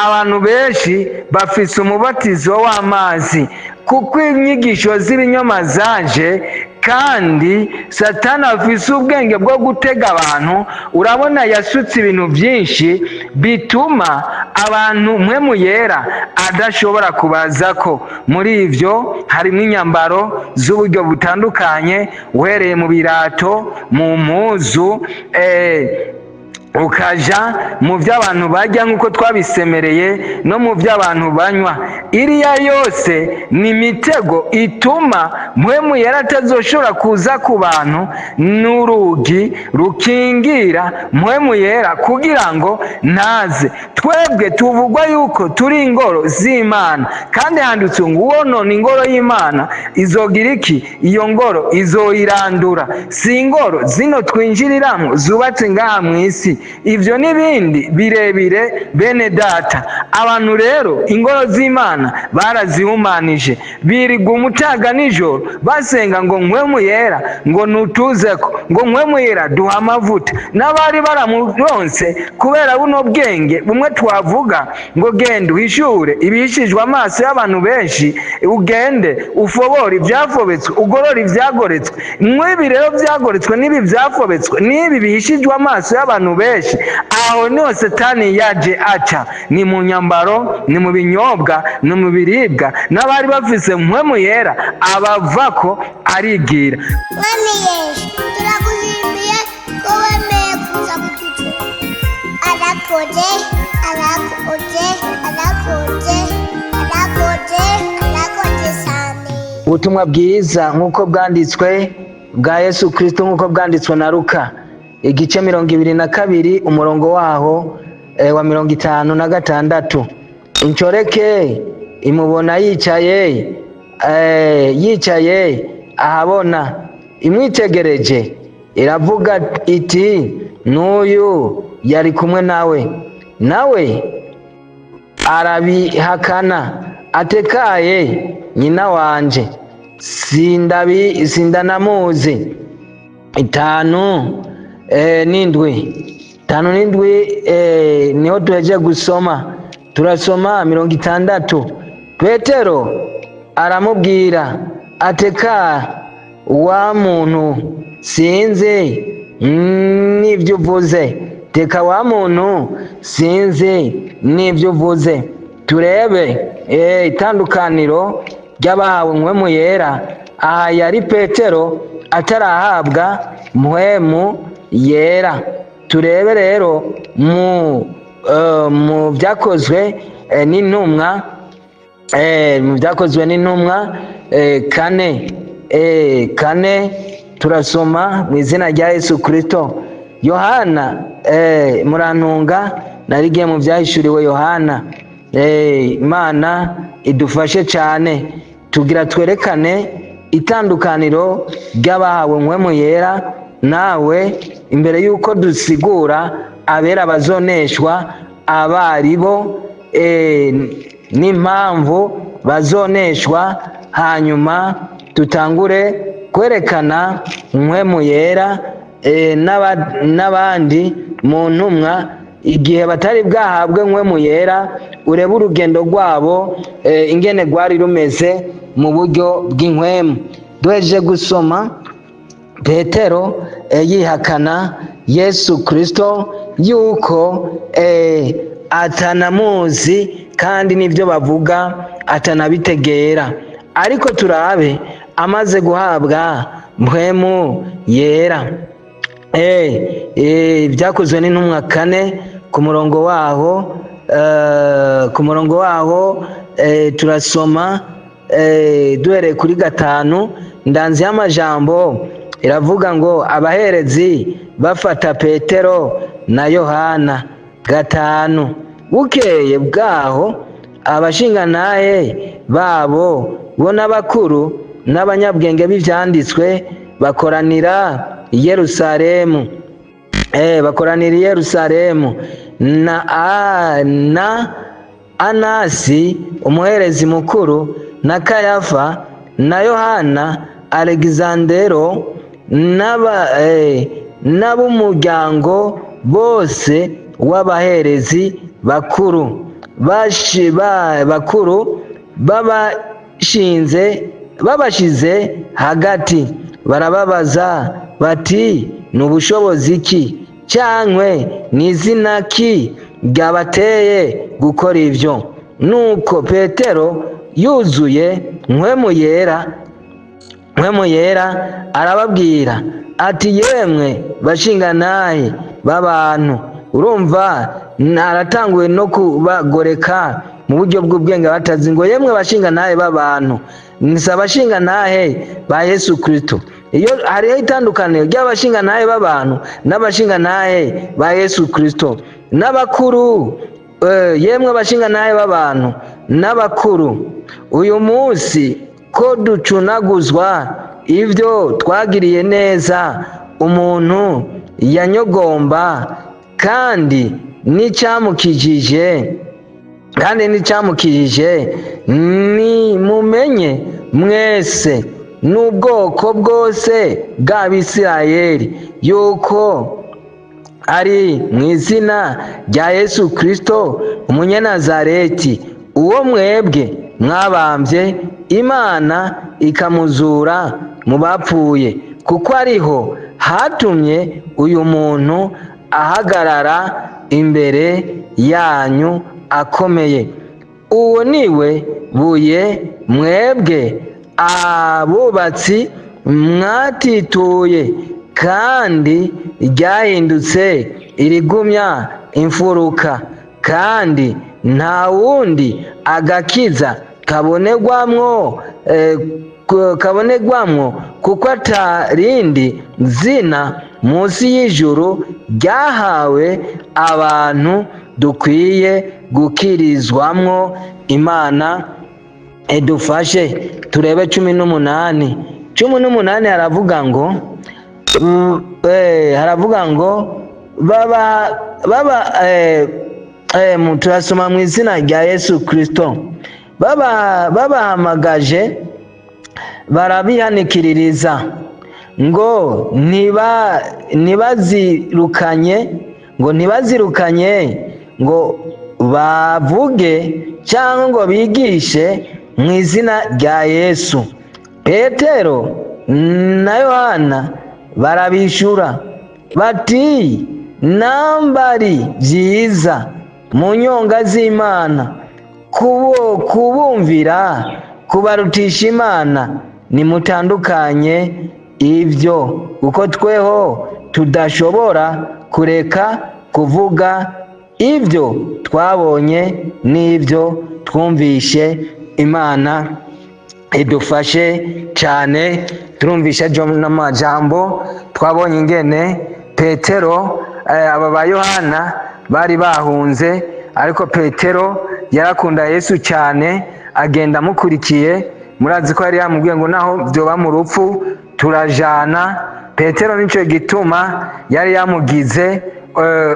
Abantu benshi bafise umubatizo w'amazi, kuko inyigisho z'ibinyoma zaje, kandi Satani afise ubwenge bwo gutega abantu. Urabona, yasutse ibintu byinshi bituma abantu Mpwemu Yera adashobora kubaza ko muri ivyo harimo inyambaro z'uburyo butandukanye, uhereye mu birato, mu mpuzu, ukaja mu byo abantu barya nk'uko twabisemereye, no mu byo abantu banywa. Iriya yose ni imitego ituma Mpwemu Yera atazoshobora kuza ku bantu. N'urugi rukingira Mpwemu Yera kugira ngo ntaze. Twebwe tuvugwa yuko turi ingoro z'Imana, kandi handitse ngo uwonona ingoro y'Imana izogira iki? Iyo ngoro izoyirandura. Si ingoro zino twinjiriramwo zubatse ngaha mu isi, ibyo n'ibindi birebire, bene data. Abantu rero ingoro z'Imana barazihumanije, birirwa umutaga nijoro basenga ngo Mpwemu Yera ngo nutuzeko, ngo Mpwemu Yera duha amavuta. N'abari baramuronse, kubera buno bwenge bumwe twavuga ngo genda uhishure ibihishijwe amaso y'abantu benshi, ugende ufobore ibyafobetswe, ugorore ibyagoretswe. Nk'ibi rero byagoretswe, n'ibi byafobetswe, n'ibi bihishijwe amaso y'abantu benshi, aho niho Satani yaje aca. Ni mu nyambaro, ni mu binyobwa, ni mu biribwa. N'abari bafise Mpwemu Yera abavako arigira. Mwami Yesu, turagushimiye ko wemeye kuza kututura. Arakoze, arakoze, arakoze, arakoze, arakoze cyane. Ubutumwa bwiza nk'uko bwanditswe bwa Yesu Kirisito nk'uko bwanditswe na Luka, igice 22, umurongo waho wa 56. Inshoreke imubona yicaye ahabona, imwitegereje iravuga iti: "N'uyu yari kumwe nawe." Nawe arabihakana, atekaye nyina wanje, sindabi sindanamuzi. 57, 57, niho tuheje gusoma. Turasoma 60. Petero aramubwira, ateka wa muntu, sinzi n'ibyo uvuze. Teka wa muntu, sinzi n'ibyo uvuze. Turebe itandukaniro ry'abahawe Mpwemu Yera. Aha yari Petero atarahabwa Mpwemu Yera. Turebe rero mu Byakozwe n'Intumwa, mu Byakozwe n'Intumwa 4, 4, turasoma mu izina rya Yesu Kristo. Yohana, murantunga, narigiye mu Byahishuriwe Yohana. Imana idufashe cyane. Tugira twerekane itandukaniro ry'abahawe Mpwemu Yera nawe, imbere y'uko dusigura abera bazoneshwa abaribo, n'impamvu bazoneshwa, hanyuma tutangure kwerekana Mpwemu Yera n'abandi mu ntumwa igihe batari bwahabwe Mpwemu Yera, urebe urugendo rwabo ingene rwari rumeze mu buryo bw'impwemu. Duhejeje gusoma Petero yihakana Yesu Kristo yuko atanamuzi, kandi n'ibyo bavuga atanabitegera. Ariko turabe amaze guhabwa Mpwemu Yera. Byakozwe n'Intumwa 4, ku murongo waho turasoma duhereye kuri 5. Ndanzi y'amajambo iravuga ngo abaherezi bafata Petero na Yohana. 5: bukeye bwaho abashingantahe babo bo n'abakuru n'abanyabwenge b'ivyanditswe bakoranira i Yerusalemu, bakoranira i Yerusalemu, na Anasi umuherezi mukuru, na Kayafa, na Yohana, Alexandero, n'ab'umuryango bose w'abaherezi bakuru. Bakuru babashize hagati, barababaza bati: "Ni ubushobozi ki cyangwa ni izina ki ryabateye gukora ibyo?" Nuko Petero yuzuye Mpwemu Yera arababwira ati: "Yemwe bashingantahe b'abantu." Urumva aratanguye no kubagoreka mu buryo bw'ubwenge batazi, ngo: "Yemwe bashingantahe b'abantu." Ni abashingantahe ba Yesu Kristo. Iyo hariho itandukaniro ry'abashingantahe b'abantu n'abashingantahe ba Yesu Kristo n'abakuru. Yemwe bashingantahe b'abantu n'abakuru, uyu munsi ko ducunaguzwa ibyo twagiriye neza umuntu yanyogomba, kandi n'icyamukijije, ni mumenye mwese n'ubwoko bwose bw'Abisirayeli yuko ari mu izina rya Yesu Kristo Umunyanazareti, uwo mwebwe mwabambye, Imana ikamuzura mu bapfuye, kuko ariho hatumye uyu muntu ahagarara imbere yanyu akomeye. Uwo niwe buye mwebwe abubatsi mwatituye, kandi ryahindutse irigumya imfuruka. Kandi nta wundi agakiza kabonegwamwo, kuko atarindi zina munsi y'ijuru ryahawe abantu dukwiye gukirizwamwo. Imana idufashe. Turebe 18. 18 haravuga ngo baba baba turasoma mu izina rya Yesu Kristo. Babahamagaje barabihanikiririza ngo ntibazirukanye ngo bavuge cyangwa ngo bigishe mu izina rya Yesu. Petero na Yohana barabishura bati: "Nambari byiza mu nyonga z'Imana kubumvira kubarutisha Imana, nimutandukanye ibyo, kuko tweho tudashobora kureka kuvuga ibyo twabonye n'ibyo twumvishe." Imana idufashe cyane. Turumvisha n'amajambo, twabonye ingene Petero, aba ba Yohana bari bahunze, ariko Petero yarakunda Yesu cyane, agenda amukurikiye. Murazi ko yari yamubwiye ngo naho byoba mu rupfu turajana. Petero nicyo gituma yari yamugize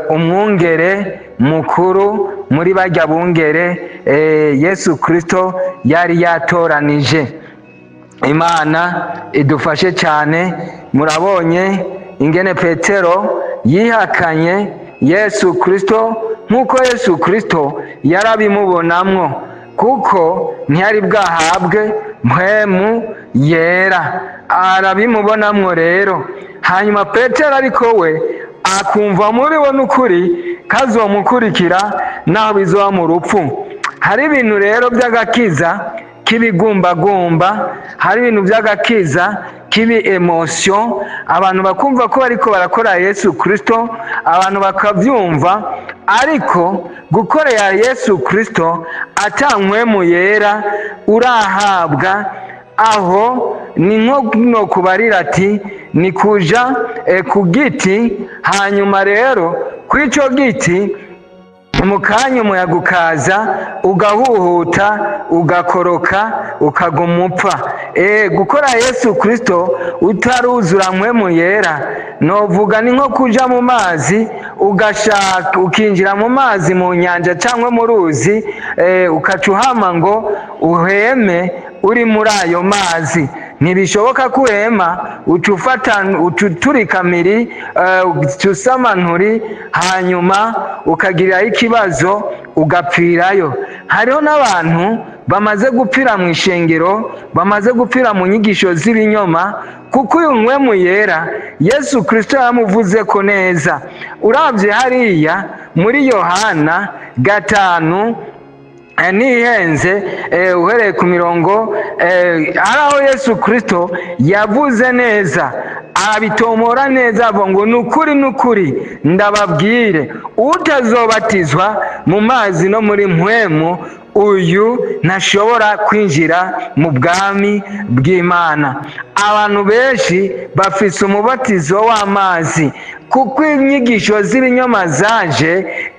umwungere mukuru muri bajya bungere Yesu Kristo yari yatoranije. Imana idufashe cyane. Murabonye ingene Petero yihakanye Yesu Kristo, nk'uko Yesu Kristo yarabimubonamwo, kuko ntiyari bwahabwe Mpwemu Yera, arabimubonamwo rero. Hanyuma Petero ariko we akumva muri we n'ukuri kazomukurikira naho bizoba mu rupfu. Hari ibintu rero by'agakiza k'ibigumbagumba, hari ibintu by'agakiza kibi émotion, abantu bakumva ko bariko barakora Yesu Kristo, abantu bakabyumva, ariko gukorera Yesu Kristo ata Mpwemu Yera urahabwa, aho ni nko no kubarira ati ni kuja ku giti, hanyuma rero kuri icyo giti mu kanya umuyaga ukaza ugahuhuta, ugakoroka, ukaguma upfa. Gukora Yesu Kristo utaruzura Mpwemu Yera, novuga ni nko kuja mu mazi, ugashaka ukinjira mu mazi, mu nyanja cyangwa mu ruzi, ukaca uhama ngo uheme uri muri ayo mazi. Ntibishoboka ko uhema, uca ufata, uca uturika miri, uca usamanturi, hanyuma ukagirirayo ikibazo, ugapfirayo. Hariho n'abantu bamaze gupfira mu ishengero, bamaze gupfira mu nyigisho z'ibinyoma, kuko uyu Mpwemu Yera Yesu Kirisito yamuvuze ko neza. Urabye hariya muri Yohana 5, nihenze, uhereye ku mirongo, hari aho Yesu Kirisito yavuze neza, arabitomora neza, avuga ngo: "Ni ukuri, ni ukuri, ndababwire, utazobatizwa mu mazi no muri Mpwemu, uyu ntashobora kwinjira mu bwami bw'Imana." Abantu benshi bafise umubatizo w'amazi, kuko inyigisho z'ibinyoma zaje,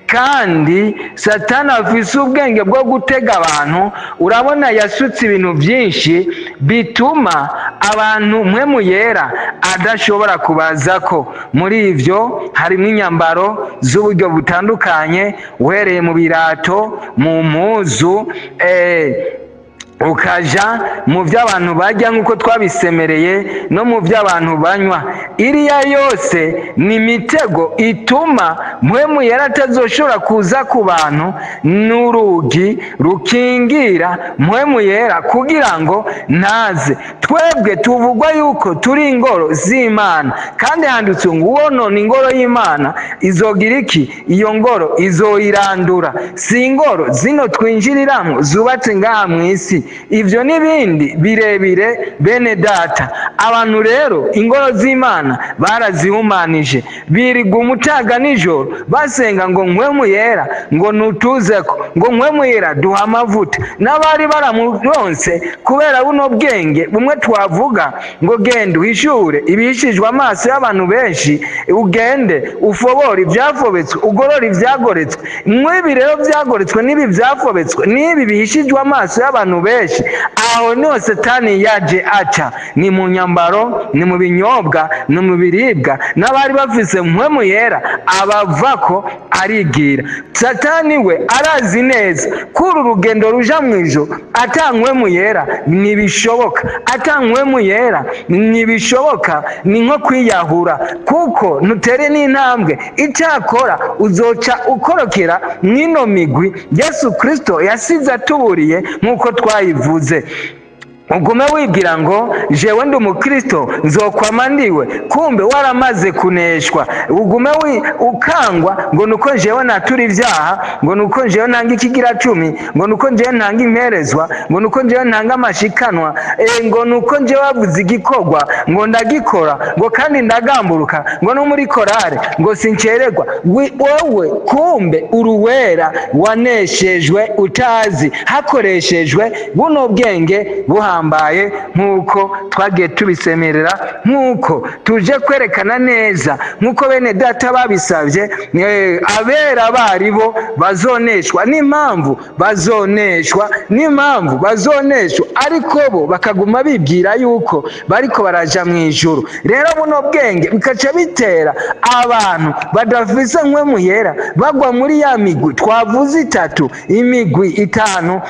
kandi Satani afise ubwenge bwo gutega abantu. Urabona, yasutse ibintu byinshi bituma abantu Mpwemu Yera adashobora kubaza ko muri ibyo harimo inyambaro z'uburyo butandukanye, uhereye mu birato, mu mpuzu, ukaja mu byo abantu bajya nk'uko twabisemereye, no mu byo abantu banywa. Iriya yose ni imitego ituma Mpwemu Yera atazoshobora kuza ku bantu, n'urugi rukingira Mpwemu Yera kugira ngo ntaze. Twebwe tuvugwa yuko turi ingoro z'Imana, kandi handitse ngo uwonona ingoro y'Imana izogira iki? Iyo ngoro izoyirandura. Si ingoro zino twinjiriramwo zubatse ngaha mu isi, ibyo n'ibindi birebire, bene data. Abantu rero ingoro z'Imana barazihumanije, birirwa umutaga nijoro basenga ngo Mpwemu Yera ngo nutuzeko, ngo Mpwemu Yera duha amavuta. N'abari baramuronse, kubera buno bwenge bumwe twavuga ngo genda uhishure ibihishijwe amaso y'abantu benshi, ugende ufobore ibyafobetswe, ugorore ibyagoretswe. Mw'ibi rero byagoretswe, n'ibi byafobetswe, n'ibi bihishijwe amaso y'abantu benshi, aho niho Satani yaje aca. Ni mu nyambaro, ni mu binyobwa, ni mu biribwa. N'abari bafise Mpwemu Yera abavako arigira. Satani we arazi neza ko uru rugendo ruja mu ijuru ata Mpwemu Yera ntibishoboka. Ata Mpwemu Yera ntibishoboka, ni nko kwiyahura, kuko ntutere n'intambwe. Icyakora uzoca ukorokera mw'ino migwi Yesu Kirisito yasize atuburiye nk'uko twayivuze. Ugume wibwira ngo jewe ndi umukristo, nzokwama ndiwe, kumbe waramaze kuneshwa. Ugume ukangwa ngo nuko jewe natura ibyaha, ngo nuko jewe ntanga ikigira cumi, ngo nuko jewe ntanga imperezwa, ngo nuko jewe ntanga amashikanwa, ngo nuko jewe wavuze igikorwa ngo ndagikora, ngo kandi ndagamburuka, ngo no muri korale ngo sincererwa. Wowe kumbe uruwera waneshejwe utazi, hakoreshejwe buno bwenge buhambaye, nk'uko twagiye tubisemerera, nk'uko tuje kwerekana neza, nk'uko bene data babisabye. Abera bari bo bazoneshwa, n'impamvu bazoneshwa, n'impamvu bazoneshwa, ariko bo bakaguma bibwira yuko bariko baraja mu ijuru. Rero buno bwenge bikaca bitera abantu badafise Mpwemu Yera bagwa muri ya migwi twavuze itatu, imigwi itanu.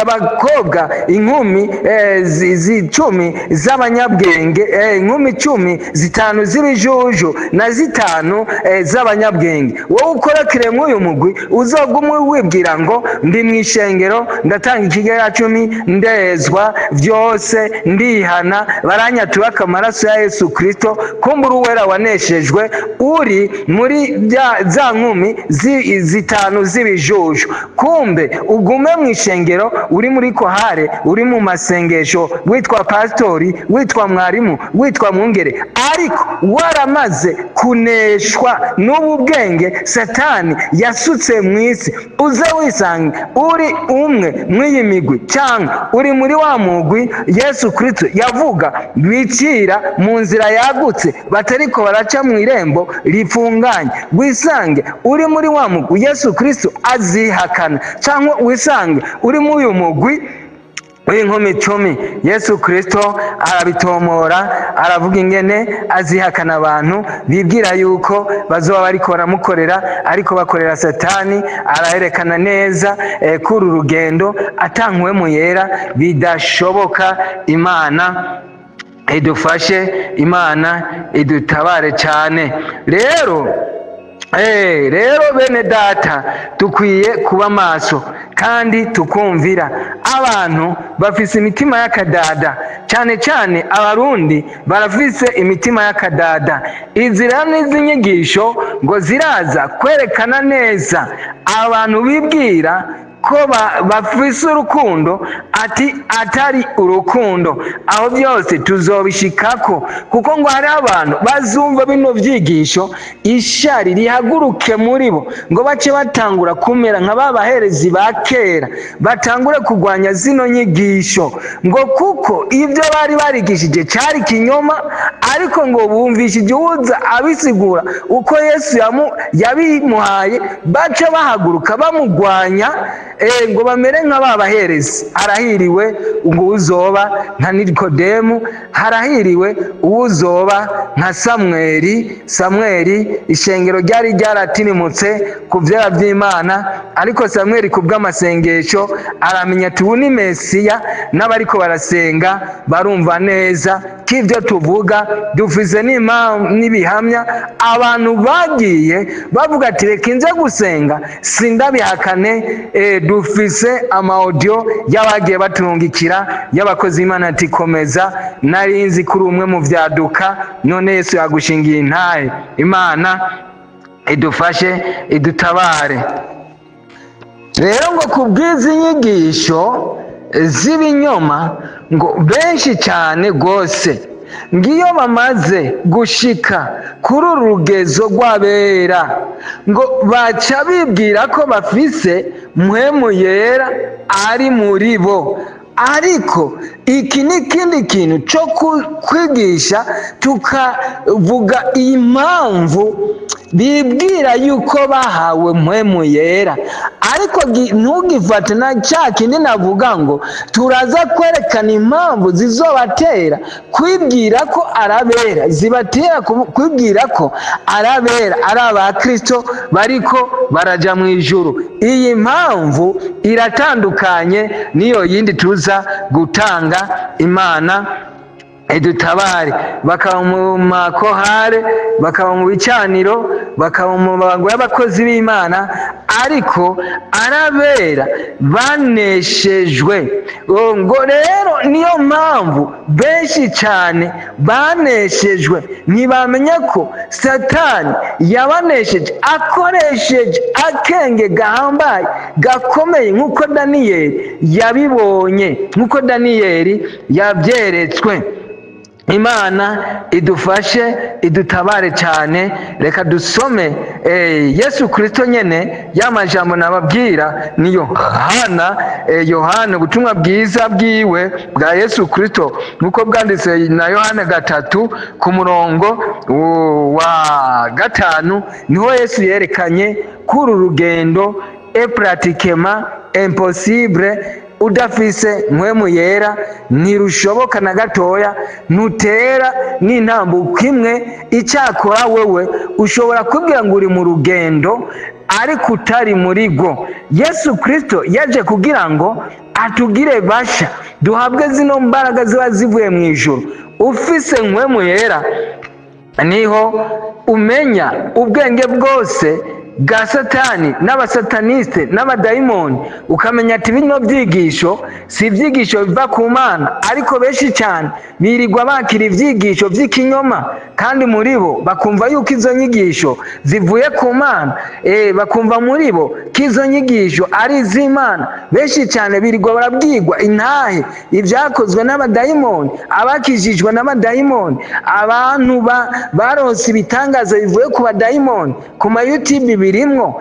Abakobwa inkumi 10 z'abanyabwenge, inkumi 10, 5 z'ibijuju na 5 z'abanyabwenge. Wowe ukorekere muri uyu mugwi, uzoguma wibwira ngo ndi mu ishengero, ndatanga ikigera cumi, ndezwa byose, ndihana, baranyaturaka amaraso ya Yesu Kristo, kumbura uwera waneshejwe, uri muri za nkumi 5 z'ibijuju. Kumbe ugume mu ishengero, uri muri kohare, uri mu masengesho, witwa pasitori, witwa mwarimu, witwa mwungere, ariko waramaze kuneshwa n'ubu bwenge Satani yasutse mu isi. Uze wisange uri umwe mw'iyi migwi, cyangwa uri muri wa mugwi Yesu Kristo yavuga bicira mu nzira yagutse, batariko baraca mu irembo rifunganye. Wisange uri muri wa mugwi Yesu Kristo azihakana, cyangwa wisange uri muri uyu mugwi. w'inkumi 10. Yesu Kristo arabitomora, aravuga ingene azihakana abantu bibwira yuko bazoba bariko baramukorera, ariko bakorera Satani. Araherekana neza kuri uru rugendo ata Mpwemu Yera bidashoboka. Imana idufashe, Imana idutabare cyane. Rero bene data, dukwiye kuba maso kandi tukumvira. Abantu bafise imitima y'akadada, cyane cyane Abarundi barafise imitima y'akadada. Izi rero n'izi nyigisho ngo ziraza kwerekana neza abantu bibwira ko bafise urukundo ati atari urukundo. Aho byose tuzobishikako, kuko ngo hari abantu bazumva bino vyigisho, ishari rihaguruke muri bo, ngo bace batangura kumera nka ba baherezi ba kera, batangure kurwanya zino nyigisho, ngo kuko ibyo bari barigishije cari kinyoma. Ariko ngo bumvishije uwuza abisigura uko Yesu yabimuhaye, bace bahaguruka bamugwanya, ngo bamere nka ba baherezi. Harahiriwe ngo uzoba nka Nikodemu, harahiriwe uwuzoba nka Samweli. Samweli, ishengero ryari ryaratinimutse ku vyera vy'Imana, ariko Samweli ku bw'amasengesho aramenya ati ubu ni Mesiya, n'abariko barasenga barumva neza ko ibyo tuvuga dufise n'ibihamya. Abantu bagiye bavuga ati reka inze gusenga sindabihakane. Dufise ama audio y'abagiye baturungikira y'abakozi b'Imana ati komeza, narinzi kuri umwe mu vyaduka, none Yesu yagushingiye intahe. Imana idufashe, idutabare. Rero ngo ku bw'izi nyigisho z'ibinyoma, ngo benshi cyane rwose ngiyo bamaze gushika kuri uru rugezo rw'abera, ngo baca bibwira ko bafise Mpwemu Yera ari muri bo. Ariko iki ni ikindi kintu cyo kwigisha, tukavuga impamvu bibwira yuko bahawe Mpwemu Yera. Ariko ntugifate na cya kindi navuga ngo turaza kwerekana impamvu zizobatera kwibwira ko arabera, zibatera kwibwira ko arabera, ari abakristo bariko baraja mu ijuru. Iyi mpamvu iratandukanye n'iyo yindi tuza gutanga. Imana idutabare. Bakaba mu makorale, bakaba mu bicaniro, bakaba mu mabango y'abakozi b'Imana, ariko arabera baneshejwe. Ngo rero niyo mpamvu benshi cyane baneshejwe, ntibamenya ko Satani yabanesheje akoresheje akenge gahambaye gakomeye, nk'uko Daniyeli yabibonye, nk'uko Daniyeli yabyeretswe. Imana idufashe, idutabare cyane. Reka dusome Yesu Kristo nyene ya majambo nababwira ni Yohana, Yohana, ubutumwa bwiza bwiwe bwa Yesu Kristo nkuko bwanditse na Yohana 3 ku murongo wa 5, niho Yesu yerekanye kuri uru rugendo est pratiquement impossible udafise Mpwemu Yera, ntirushoboka na gatoya, ntutera n'intambuko imwe. Icyakora wewe ushobora kubwira ngo uri mu rugendo, ariko utari muri rwo. Yesu Kristo yaje kugira ngo atugire basha, duhabwe zino mbaraga ziba zivuye mu ijuru. Ufise Mpwemu Yera niho umenya ubwenge bwose bwa Satani n'abasataniste n'abadayimoni, ukamenya ati bino byigisho si ibyigisho biva ku Mana. Ariko benshi cyane birirwa bakira ibyigisho by'ikinyoma, kandi muri bo bakumva yuko izo nyigisho zivuye ku Mana, bakumva muri bo ko izo nyigisho ari iz'Imana. Benshi cyane birirwa barabwirwa intahe ibyakozwe n'abadayimoni, abakijijwe n'abadayimoni, abantu baronse ibitangaza bivuye ku badayimoni. Ku ma YouTube birimwo,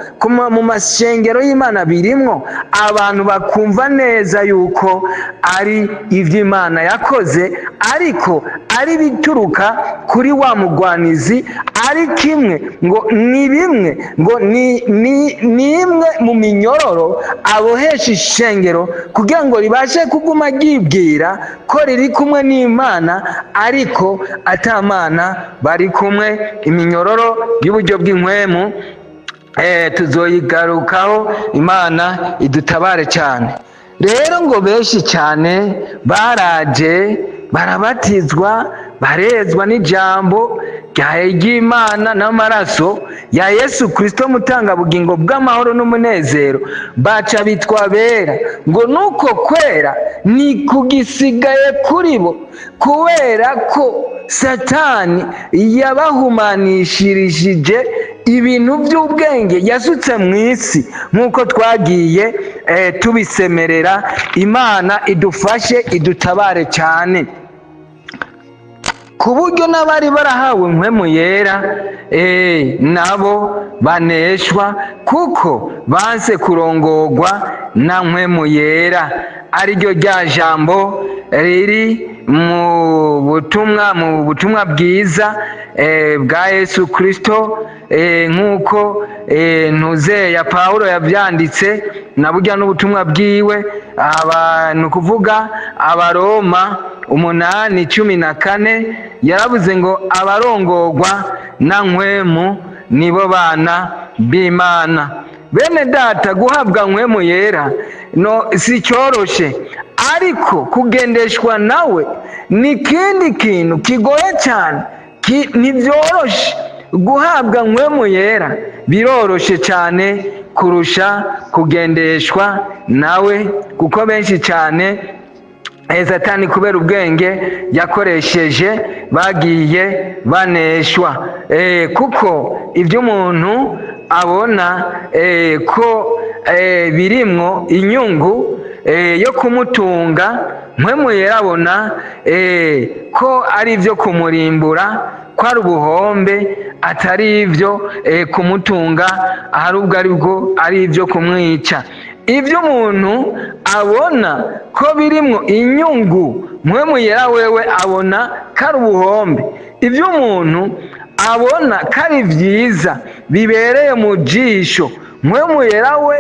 mu masengero y'Imana birimwo, abantu bakumva neza yuko ari iby'Imana yakoze, ariko ari bituruka kuri wa mugwanizi. Ari kimwe ngo ni bimwe ngo ni imwe. imwe mu minyororo abohesha ishengero kugira ngo ribashe kuguma ryibwira ko riri kumwe n'Imana, ariko atamana bari kumwe. Iminyororo y'uburyo bw'impwemu tuzoyigarukaho, Imana idutabare cyane. Rero ngo benshi cyane baraje, barabatizwa, barezwa n'ijambo ry'Imana n'amaraso ya Yesu Kristo, mutangabugingo bw'amahoro n'umunezero, baca bitwa bera. Ngo nuko kwera ni kugisigaye kuri bo, kubera ko Satani yabahumanishirije ibintu by'ubwenge yasutse mu isi, nk'uko twagiye tubisemerera. Imana idufashe, idutabare cyane, ku buryo n'abari barahawe Mpwemu Yera nabo baneshwa, kuko banse kurongorwa na Mpwemu Yera, ariryo rya jambo riri mu butumwa bwiza bwa Yesu Kristo, nk'uko ntuzeya Pawulo yabyanditse na burya n'ubutumwa bwiwe. Aba ni ukuvuga Abaroma 8:14, yaravuze ngo abarongorwa na Mpwemu nibo bana b'Imana. Bene data, guhabwa Mpwemu Yera no si cyoroshe, ariko kugendeshwa nawe ni ikindi kintu kigoye cyane. Ntibyoroshe. Guhabwa Mpwemu Yera biroroshe cyane kurusha kugendeshwa nawe, kuko benshi cyane Satani kubera ubwenge yakoresheje bagiye baneshwa. Kuko ibyo umuntu abona ko birimwo inyungu yo kumutunga, Mpwemu Yera abona ko ari ibyo kumurimbura, ko ari ubuhombe, atari ibyo kumutunga, ahari ubwo ari bwo ari ibyo kumwica. Ibyo umuntu abona ko birimwo inyungu, Mpwemu Yera wewe abona ko ari ubuhombe. Ibyo umuntu abona ko ari byiza bibereye mu jisho, Mpwemu Yera we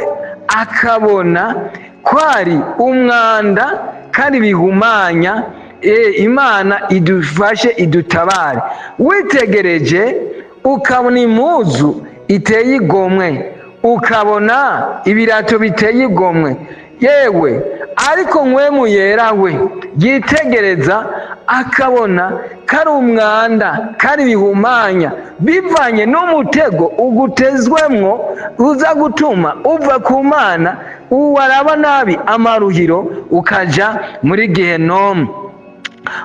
akabona ko ari umwanda kandi bihumanya. Imana idufashe, idutabare. Witegereje ukabona impuzu iteye igomwe, ukabona ibirato biteye igomwe, yewe, ariko Mpwemu Yera we yitegereza akabona ko ari umwanda, kari bihumanya, bivanye n'umutego ugutezwemwo uza gutuma uva ku Mana, uwaraba nabi amaruhiro ukaja muri gehenomu.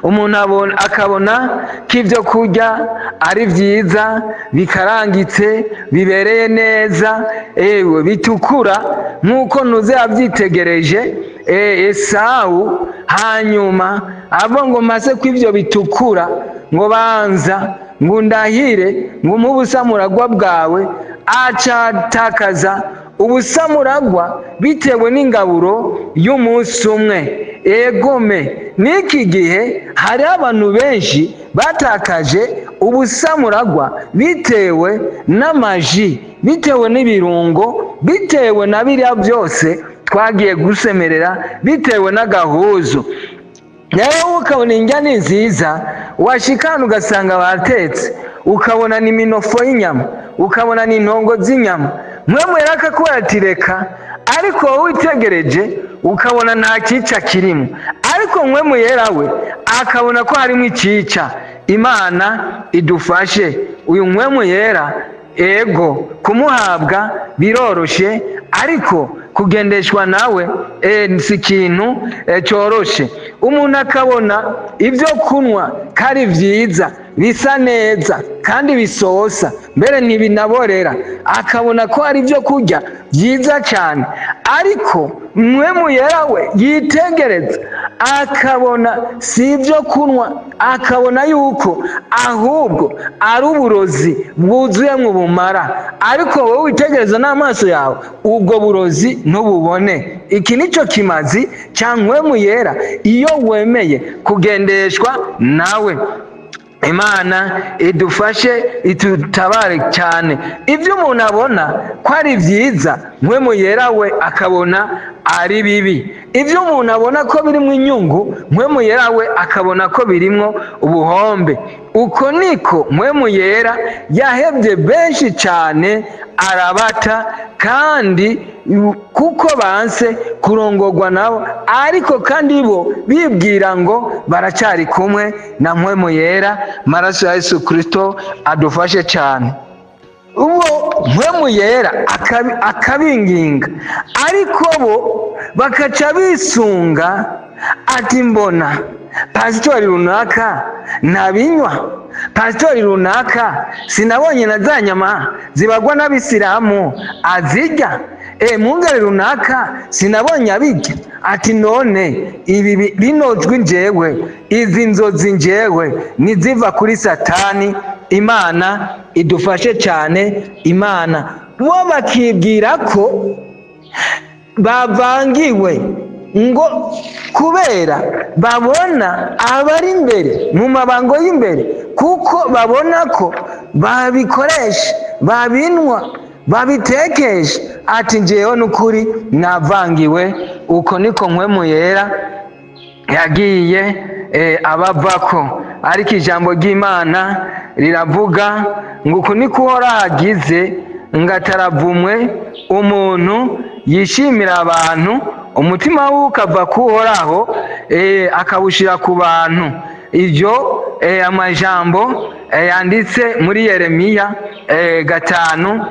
Umuntu akabona ko ibyo kurya ari byiza, bikarangitse, bibereye neza, ewe bitukura, nk'uko ntuze yabyitegereje Esawu, hanyuma avuga ngo maze ko ibyo bitukura, ngo banza ngo ndahire, ngo umuhe ubusamuragwa bwawe, acatakaza ubusamuragwa bitewe n'ingaburo y'umunsi umwe. Egome, n'iki gihe hariho abantu benshi batakaje ubusamuragwa bitewe n'amaji, bitewe n'ibirungo, bitewe na biriya byose twagiye gusemerera, bitewe n'agahuzu. Rero ukabona indya ni nziza, washikana ugasanga batetse, ukabona ni iminofo y'inyama, ukabona ni intongo z'inyama. Mwe akakubwira ati reka, ariko wowe witegereje ukabona nta cyica kirimo, ariko Mpwemu Yera we akabona ko harimo icyica. Imana idufashe. Uyu Mpwemu Yera, ego, kumuhabwa biroroshe, ariko kugendeshwa nawe si ikintu cyoroshe. Umuntu akabona ibyo kunywa ko ari byiza, bisa neza kandi bisosa, mbere ntibinaborera, akabona ko ari ibyo kurya byiza cyane, ariko Mpwemu Yera we yitegereza akabona si ibyo kunywa, akabona yuko ahubwo ari uburozi bwuzuye mu bumara, ariko wowe witegereza n'amaso yawe ubwo burozi ntububone. Iki nicyo kimazi cya Mpwemu Yera iyo wemeye kugendeshwa nawe. Imana idufashe, itutabare cyane. Ibyo umuntu abona ko ari byiza, Mpwemu Yera we akabona ari bibi. Ibyo umuntu abona ko birimo inyungu, Mpwemu Yera we akabona ko birimo ubuhombe. Uko niko Mpwemu Yera yahebye benshi cyane, arabata, kandi kuko banse kurongorwa nabo, ariko kandi bo bibwira ngo baracyari kumwe na Mpwemu Yera. Maraso ya Yesu Kirisito adufashe cyane. Uwo Mpwemu Yera akabinginga, ariko bo bakaca bisunga ati: "Mbona pasitori runaka ntabinywa, pasitori runaka sinabonye na za nyama zibagwa n'abisilamu azirya, mwungere runaka sinabonye abirya." Ati: "None ibi bino jwi njyewe, izi nzozi njyewe niziva kuri Satani." Imana idufashe cyane. Imana bo bakibwira ko bavangiwe, ngo kubera babona abari imbere mu mabango y'imbere, kuko babona ko babikoresha, babinwa, babitekesha, ati: "Njyewe n'ukuri navangiwe." Uko niko Mpwemu Yera yagiye abavako. Ariko ijambo ry'Imana riravuga ngo: "Uku niko Uhoraho agize, ngo ataravumwe umuntu yishimira abantu, umutima we ukava ku Uhoraho, akawushyira ku bantu." Ibyo amajambo yanditse muri Yeremiya 5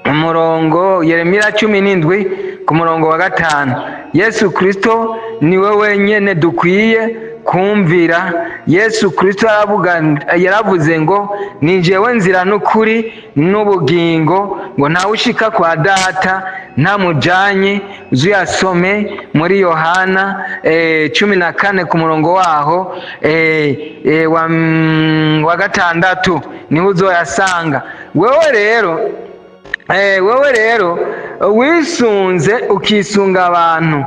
umurongo, Yeremiya 17 ku murongo wa 5. Yesu Kirisito niwe wenyine dukwiye kumvira. Yesu Kirisito yaravuze ngo: "Ni njyewe nzira n'ukuri n'ubugingo, ngo ntawe ushika kwa Data ntamujanye." Uzuyasome muri Yohana 14 ku murongo waho wa 6, niho uzoyasanga. Wewe rero wisunze, ukisunga abantu,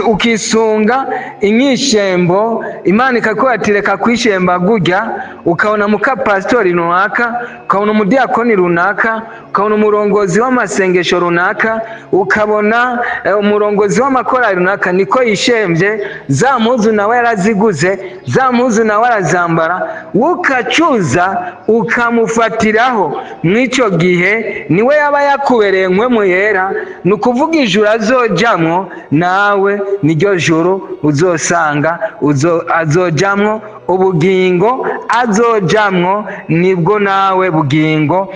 ukisunga inyishembo, Imana ikakubwira ati: "Reka kwishemba gurya." Ukabona muka pasitori runaka, ukabona umudiyakoni runaka, ukabona umurongozi w'amasengesho runaka, ukabona umurongozi w'amakorali runaka niko yishembye, za mpuzu nawe yaraziguze, za mpuzu nawe arazambara, ukacuza ukamufatiraho. Mw'icyo gihe niwe yaba yakubereye Mpwemu Yera. Ni ukuvuga ijuru azojamwo nawe niryo juru uzosanga azojamwo, ubugingo azojamwo nibwo nawe bugingo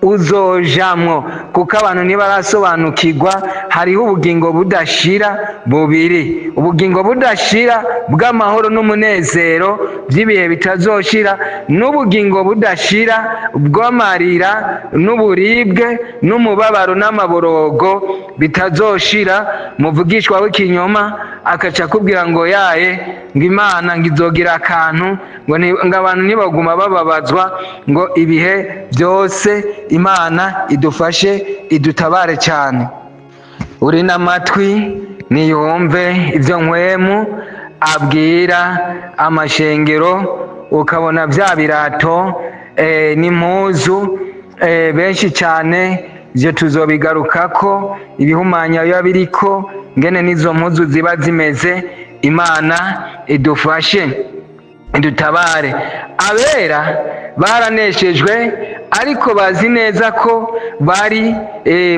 uzojamwo, kuko abantu ntibarasobanukirwa hariho ubugingo budashira bubiri: ubugingo budashira bw'amahoro n'umunezero by'ibihe bitazoshira, n'ubugingo budashira bw'amarira n'uburibwe n'umubabaro n'amaborogo bitazoshira. Muvugishwa w'ikinyoma akaca akubwira ngo yaye, ngo Imana ngo izogira akantu, ngo abantu ntibaguma bababazwa ngo ibihe byose. Imana idufashe, idutabare cyane. Uri n'amatwi niyumve ibyo Mpwemu abwira amashengero. Ukabona bya birato n'impuzu benshi cyane, ibyo tuzobigarukako, ibihumanya biba biriko, ngene n'izo mpuzu ziba zimeze. Imana idufashe, idutabare. Abera baraneshejwe, ariko bazi neza ko bari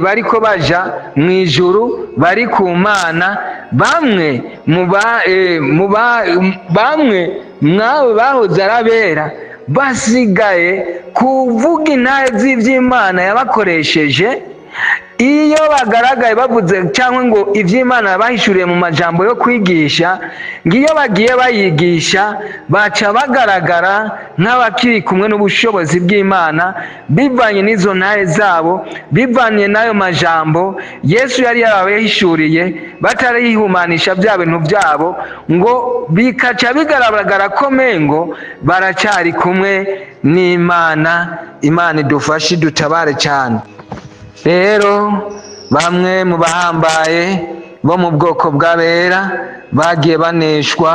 bariko baja mu ijuru, bari ku Mana. Bamwe mu ba mu ba bamwe mwabo bahoze ari abera basigaye kuvuga intahe z'iby'Imana yabakoresheje. Iyo bagaragaye bavuze cyangwa ngo iby'Imana bahishuriye mu majambo yo kwigisha, ngo iyo bagiye bayigisha baca bagaragara nk'abakiri kumwe n'ubushobozi bw'Imana, bivanye n'izo ntahe zabo, bivanye n'ayo majambo Yesu yari yarabahishuriye, batarihumanisha bya bintu byabo, ngo bikaca bigaragara ko mengo baracyari kumwe n'Imana. Imana idufashe, idutabare cyane. Rero bamwe mu bahambaye bo mu bwoko bw'abera bagiye baneshwa.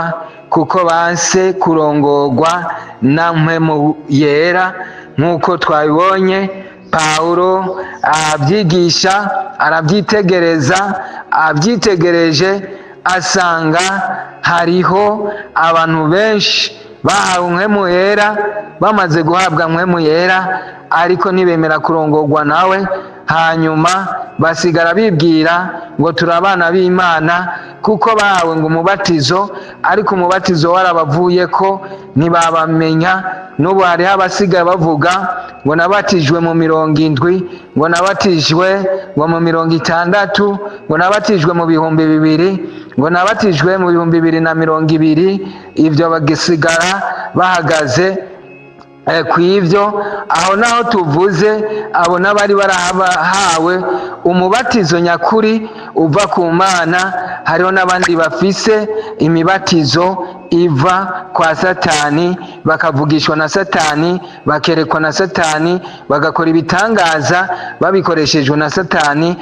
Kuko banse kurongorwa na Mpwemu Yera, nk'uko twabibonye. Pawulo arabyigisha, arabyitegereza, abyitegereje asanga hariho abantu benshi bahawe Mpwemu Yera, bamaze guhabwa Mpwemu Yera ariko ntibemera kurongorwa nawe. Hanyuma basigara bibwira ngo turi abana b'Imana, kuko bahawe ngo umubatizo, ariko umubatizo warabavuye ko ntibabamenya. N'ubu hariho abasigaye bavuga ngo nabatijwe mu 70, ngo nabatijwe ngo mu 60, ngo nabatijwe mu 2000, ngo nabatijwe mu 2020. Ibyo bagasigara bahagaze ku ibyo. Aho naho tuvuze abo n'abari barahawe umubatizo nyakuri uva ku Mana. Hariho n'abandi bafise imibatizo iva kwa Satani, bakavugishwa na Satani, bakerekwa na Satani, bagakora ibitangaza babikoreshejwe na Satani,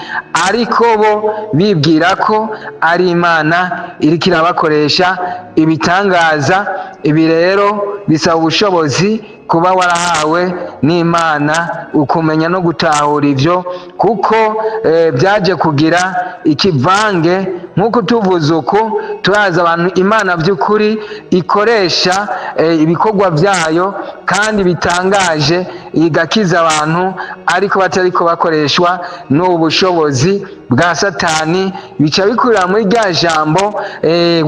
ariko bo bibwira ko ari Imana iriko irabakoresha ibitangaza. Ibi rero bisaba ubushobozi kuba warahawe n'Imana, ukumenya no gutahura ivyo, kuko byaje kugira ikivange. Nk'uko tuvuze uku, turazi abantu Imana by'ukuri ikoresha ibikorwa byayo kandi bitangaje, igakiza abantu, ariko batariko bakoreshwa n'ubu bushobozi bwa Satani. Bica bikurira muri rya jambo,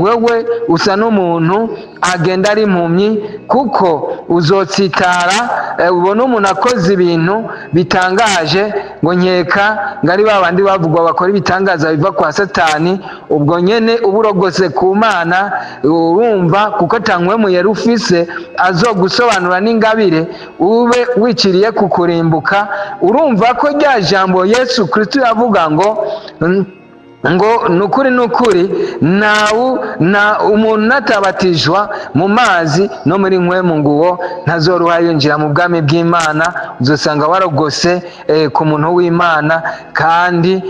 wewe usa n'umuntu agenda ari impumyi, kuko uzotsitara ubona umuntu akoze ibintu bitangaje, ngo nkeka ngo ari ba bandi bavugwa bakora ibitangaza biva kwa Satani. Ubwo nyene uba urogose ku Mana, urumva, kuko ata Mpwemu Yera ufise azogusobanura n'ingabire, ube wiciriye ku kurimbuka. Urumva ko rya jambo Yesu Kristo yavuga ngo nukuri nukuri, nawu na umuntu natabatijwa mu mazi no muri Mpwemu, nguwo ntazoruha yinjira mu bwami bw'Imana. Uzosanga warogose ku muntu w'Imana, kandi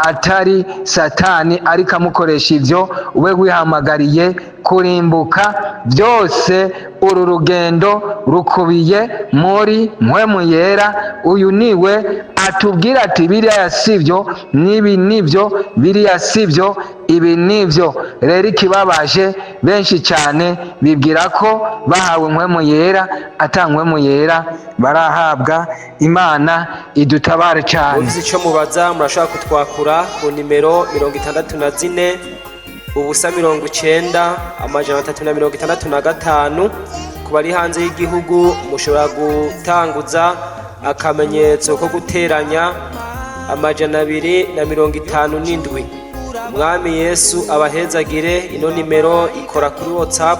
atari Satani ariko amukoresha ivyo, ube wihamagariye kurimbuka. Byose uru rugendo rukubiye muri Mpwemu Yera. Uyu niwe atubwira ati biriya sibyo, n'ibi nibyo, biriya sibyo, ibi nibyo. Rero ikibabaje, benshi cyane bibwira ko bahawe Mpwemu Yera, ata Mpwemu Yera barahabwa. Imana idutabare cyane. Mufise ico mubaza, murashobora kutwakura ku nimero 64 0 90 365. Ku bari hanze y'igihugu, mushobora gutanguza akamenyetso ko guteranya 257. Umwami Yesu abahezagire. Ino nimero ikora kuri WhatsApp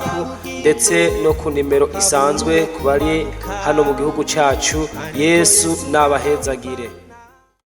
ndetse no ku nimero isanzwe ku bari hano mu gihugu cyacu. Yesu nabahezagire.